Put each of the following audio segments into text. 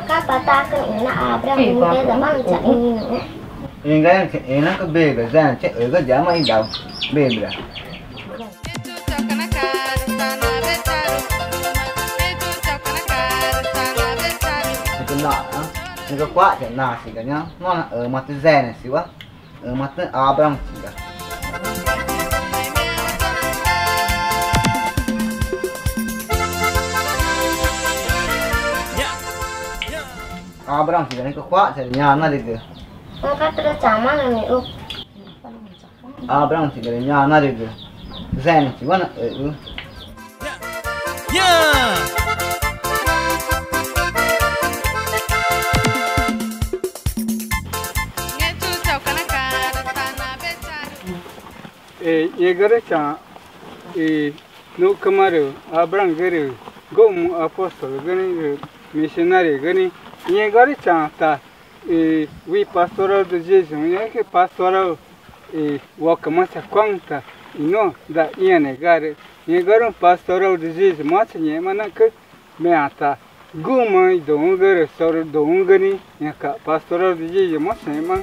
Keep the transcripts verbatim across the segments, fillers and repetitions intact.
Capataz, que menina Abraão, não tem da mano, já menino. Inga, inga, que bebe, gente, eu já mãe da bebe. Nĩxĩ cua̱xãcha naxĩga ñaã, nona ü matü Génesis wa, ü matü Abraãmchiga. Abraãmchiga nixĩ cua̱xãcha rü ñanarügü. Abraãmchiga rü ñanarügü. Génesis wa na ü. E, ñegarüchaü̃ i nuxcüma rü Abraãmgü rü guxü̃mu apóstologü nixĩ rü misionariogü nixĩ, ñegarüchaü̃ ta i wüxi Pastoral do Dízimo, ñaã que Pastoral i wocümachacuaü̃ ta i nuã da ĩãnega rü ñegarüxü̃ Pastoral do Dízimoãcha ngẽxma nacü meã ta guxü̃ma i duü̃xü̃gü rü sorü duü̃xü̃gü nixĩ, ñaca Pastoral do Dízimoãcha ngẽxma.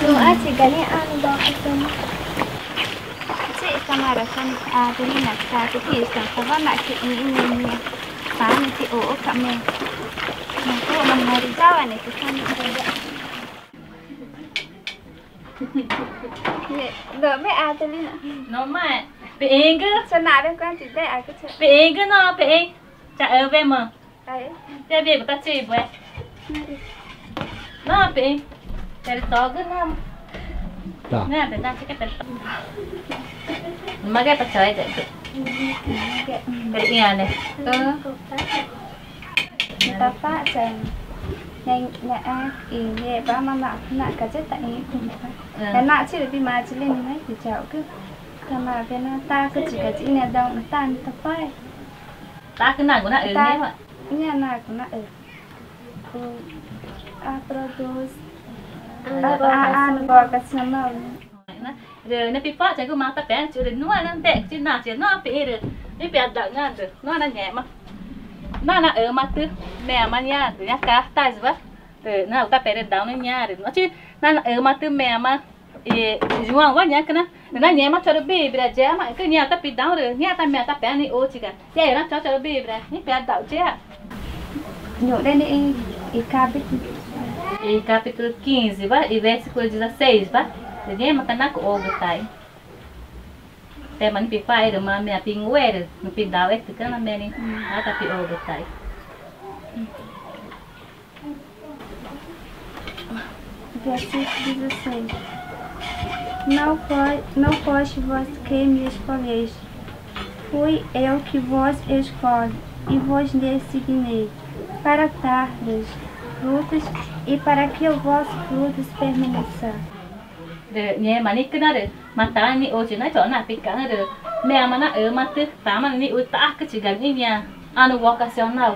Nuã chiga nixĩ ãne docução. Chi camara sani Adelina catequista, tavana que i i ni ni. Pani ti o o kame. Naku na mari jawa ne que sani. Dome Adelina. No ma. Pexẽẽgü. Chanare quanto ideia que cha. Pexẽẽgü no pexẽẽ. Cha eu ve ma. Ai. Te bigu ta chibu e. No pexẽẽ. Tere togü no. Tá. Né, verdade que tere togü. Mage pa chai de. Tere iane. Ã. Nitapacha. Ña, ña, a, i, ye, ba, ma, na, na, ka, je, ta, i, ku, ta. Ã. Ya, na, chi, bi, ma, chi, le, ni, na, i, ja, ku. Ta, ma, be, na, ta, ku, chi, ka, ji, ne, da, na, ta, ni, ta, pa, e. Ta, ku, na, gu, na, ü, ta, ne, ma. Ña, na, gu, na, ü. Ku, a, produz. A, a, a, vocacional. Rü nipipachagü matapeãne, rü nuã na ndexüchi nachi nuã pexẽẽ rü nipiadaxü̃ ñaã rü nuã na ngẽma. Nuã na ümatü meãma ñaã rü ñaã cartaz wa. Rü nuã utapeãne rü daxũna ñaã rü nuã chi nuã na ümatü meãma i João wa ñaã cana. Rü nuã ngẽma chorü Bíblia yema cü ñaã ta pidaxũ rü ñaã ta meã tapeãne nixuchiga. Yeye na chochoro Bíblia, nipiadaxu chea. Nhuxre nixĩ i, i capítulo. I capítulo quinze wa, i versículo dezasseis wa. Rü ngẽma ta nacuxügü taxĩ. Tema nipipaxe rü marü meã pinguerü, nupidauxetü cana meni, a ta pixügü taxĩ. Versículo dezasseis. Não foi, não foste vós que me escolheste, fui eu que vos escolhi e vos designei, para dardes frutos e para que o vosso fruto permaneça. Rü ngẽma nixĩ cana rü marü tama nixuchi na chona picaxü̃ rü meãma na ümatü tama nixu tacüchiga nixĩ ñaã, anu vocacional.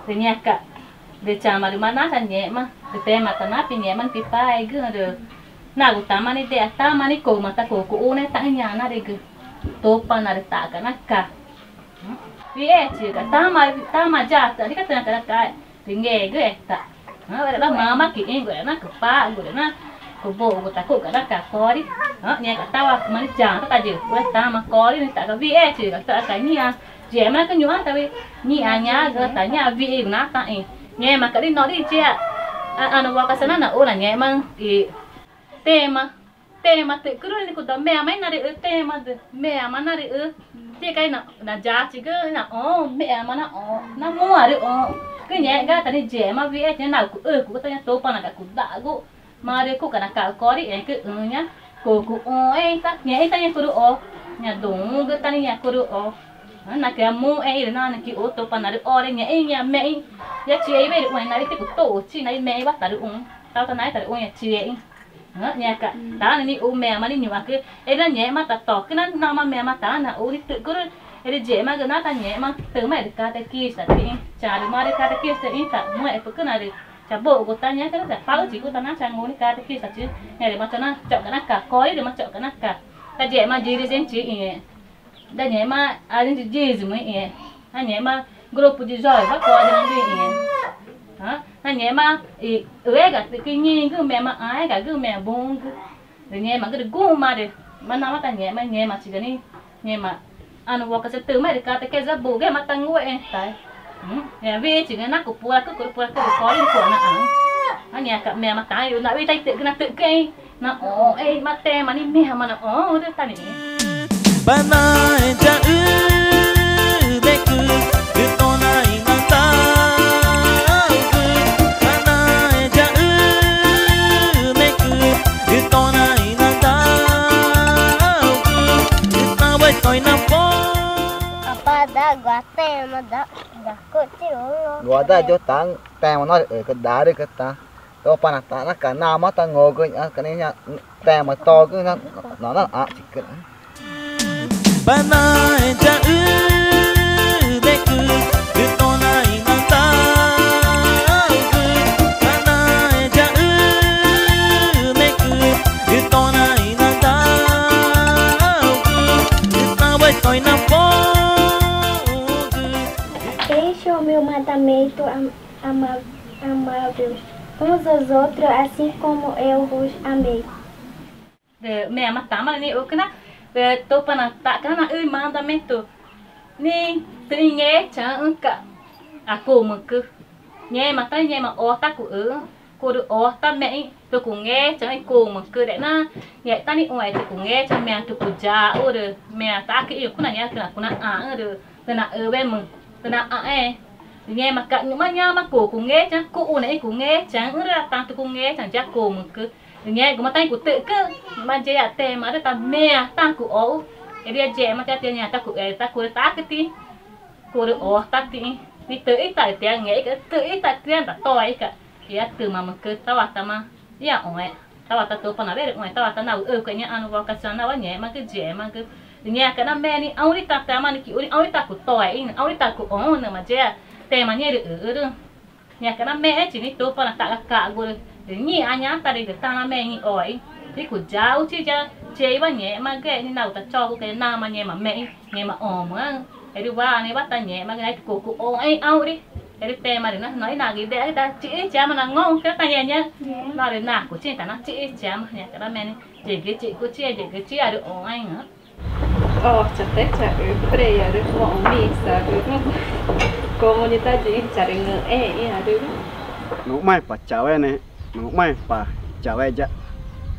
Rü ñaca Rü chama rü marü nacha ngẽxma, rü tema ta napi ngẽxma nipipaegüxü̃ rü nagu tama nidexa, tama nicuma ta cucuxü̃ne taxü̃ i ñanarügü. Tupana rü taxca̱x naca. Wüxichigü tama, tama yatü, rü cüna cana ca̱x rü ngegüxe ta. Rü mama quixĩgu rü na cupagu rü na cubugu ta cuxca̱x naca cori. Ngẽxca̱x tawacüma nixĩ i chama ta tayücü rü tama cori nixĩ taxca̱x wüxichigü taxca̱x ñaã Yema cü ñuxãta wüxi ñaã ñaãgü ta ñaã wüxigu na taxĩ. Ngẽmaca̱x rü norü i chea, a, anu vocacional na naxũ na ngẽxma i tema, tema tücürü nixĩ cuda meãma ínarüxü, tema dü meãma narüxü. Tica̱x na, na yachigü naxõ, meãma naxõ, na muarüxõ. Cü ngẽxguma ta nixĩ yema wüxichi na cuxücugu ta ñaã Tupanaca̱x cuda̱xgu. Marü cuxca̱x naca̱x cori ẽcü ũ ñaã cucuxũxẽxü̃ ta, ngẽxü̃ ta ñaã curü o, ñaã duü̃xü̃gü ta nixĩ ñaã curü o. Nacüãmuxẽxü̃ rü nane quixu Tupanaãrü ore ngẽxü̃ ñaã mexü̃ ya chixexü̃ i wüxi rü ũ i nawi ticutuxuchi i nawi mexü̃wa tarüxũ. Tau ta naẽ tarüxũya chixexü̃. Ngẽmaca̱x tama nixĩ nixu i meãma nixĩ ñuxãcü, erü nangẽxma ta tocü na namaã meãma tama naxu nixĩ tü̱xcürü. Erü yixemagü na tangẽxma tümaã erü catequista tixĩ, charü marü catequista tixĩ, ta muẽ̱xpü̱xcüna rü chabuxgu ta ñaãcü na chapaxüchigu ta na changu nixĩ catequista tixĩ. Ñaa rü ma choxna choxca̱x naca, corü rü ma choxca̱x naca. Ta yixema dirigente i Dangẽxma agente dízimo ixĩe, nangẽxma grupo de jovens, coordenador ixĩe, nangẽxma i ega tü̱xcü i ngĩgüxü̃ meã, ma ãẽgagüxü̃ meã buxü̃gü. Rü ngẽmaãcü rü guxü̃ma rü ma namaã tangẽxma i ngẽmachiga nixĩ, ngẽma ãnu vocação tümaã rü catequese buxü̃gümaã ta ngúexẽẽtae. Ngẽma wüxichigü na cupuracü, curupuracü rü corü i cua̱x naxãxü̃. Ngẽmaca̱x meãma taxü̃ i naxũ i ta itü̱xcü na tü̱xcüexü̃ naxõxü̃, erü ma tema nixĩ meãma naxõxü̃ ta nixĩ. Banaeyaxü̃necü rü tona i nadaugü. Banaeyaxü̃necü rü tona i nadaugü. Rü taxuetõ i napoxü̃gü. Apá, dagua tema da, da curtir o. Guarda yo tan tema norü ĩãcü darügü ta. Tupana ta naca namaã tangugü nhaã, nhaã tema togü nhaã, nhaã, nhaã ãchicü. Banaeyaxü̃necü rü tona i nadaugü. Banaeyaxü̃necü rü tona i nadaugü. Rü taxuetõ i napoxü̃gü. Deixe o meu mandamento am-, ama-, amar uns aos outros, assim como eu vos amei. Rü meãma tama nixĩ nixucü na, rü Tupana taxca̱x na naxü i mandamento nixĩ, tüxü̃ i ngechaü̃xü̃ca̱x i cumücü. Ngẽma ta ngẽma ota cuxüxü̃, curü ota mexü̃, tüxü̃ i cungechaü̃xü̃ i cumücü rü na ngextá nixĩ i tüxü̃ i cungechaü̃xü̃ meã tüxü̃ i cuyaxu rü meã ṯacü ixĩxü̃ cuxü̃ na ñaã tüxü̃ i cunaxãxü̃ rü tüxü̃ i naxüwemuxü̃, tüxü̃ i naxãxẽẽ. Rü ngẽmaca̱x ñu̱xma ñoma cuxü̃ i cungechaü̃xü̃, cuxü̃ nixĩ i cungechaü̃xü̃ rü tüxü̃ i cungechaü̃xü̃ ya cumücü. Rü ngẽxguma tá i cutü̱xcüxü̃, ma yexe'a tema rü ta meã tá cuxoxu. Erü ya yexema ta tixa ñaã tá cuxere, tá curü ṯacü tixĩ, curü ota tixĩ, nixĩ tüxü̃ ítare tixa ngexü̃ca̱x, tüxü̃ ítare tixa tatoexü̃ca̱x. Ea tümamücü tawatama yaxõxẽ, tawata Tupana wüxi rüxũxẽ, tawata naxüxücuxẽ ñaã ãnu vocacional ngẽxmagü, yexemagü. Rü ngẽmaca̱x name nixĩ aurita tama nixĩ quixu nixĩ aurita cutoexü̃, aurita cuxõxü̃, nüma yexea tema nixĩ rüxüxü̃. Ngẽmaca̱x namexẽchi nixĩ Tupana taxca̱x cagu rü ngĩxã ñaã tá rü taname ngĩxoexü̃, rü cuyaxuchi ya yexuwa ngẽxmagüxẽẽ nixĩ na tachoxü̃ca̱x ya namaã ngẽma mexü̃, ngẽma õmüxãxü̃. Erü wa nixĩ wa tangẽxmagü na i tüxü̃ i cuxoxü̃ i aurü. Erü tema rü na no i nagu idea ta chixü̃ i chiama nangõxü̃, ta ñaã ñaã. Norü nacuchiü̃ ta na chixü̃ i chiama, ngẽmaca̱x name nixĩ yigü chixcuchiü̃, yigü chixarüxõxü̃. Ochatechaüpüre, arü moxü̃ misagü, comunidade charüngü̃xẽẽxü̃, arü. Nuxmaẽpa chauene, nuxmaẽpa chaueya.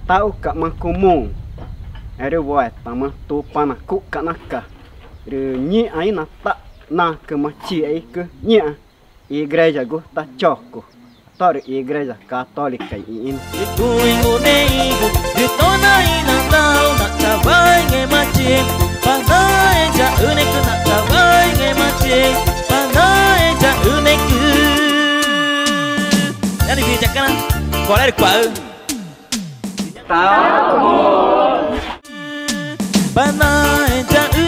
Taxuca̱xma cumuũ, erü wetama Tupana cuxca̱x naca rü ngĩxã ínata̱x nacüma chixexü̃cü ngĩxã igrejagu tachocu, tórü Igreja Católica ixĩxü̃. Rü cuxü̃ i ngunexü̃gu rü tona i nadau naxca̱x wa i ngẽma chixĩ, banaeyaxü̃necü naxca̱x wa i ngẽma chixĩ, banaeyaxü̃necü. Ñaa nügüyaca̱x na corarücua̱x. Banaeyaxü̃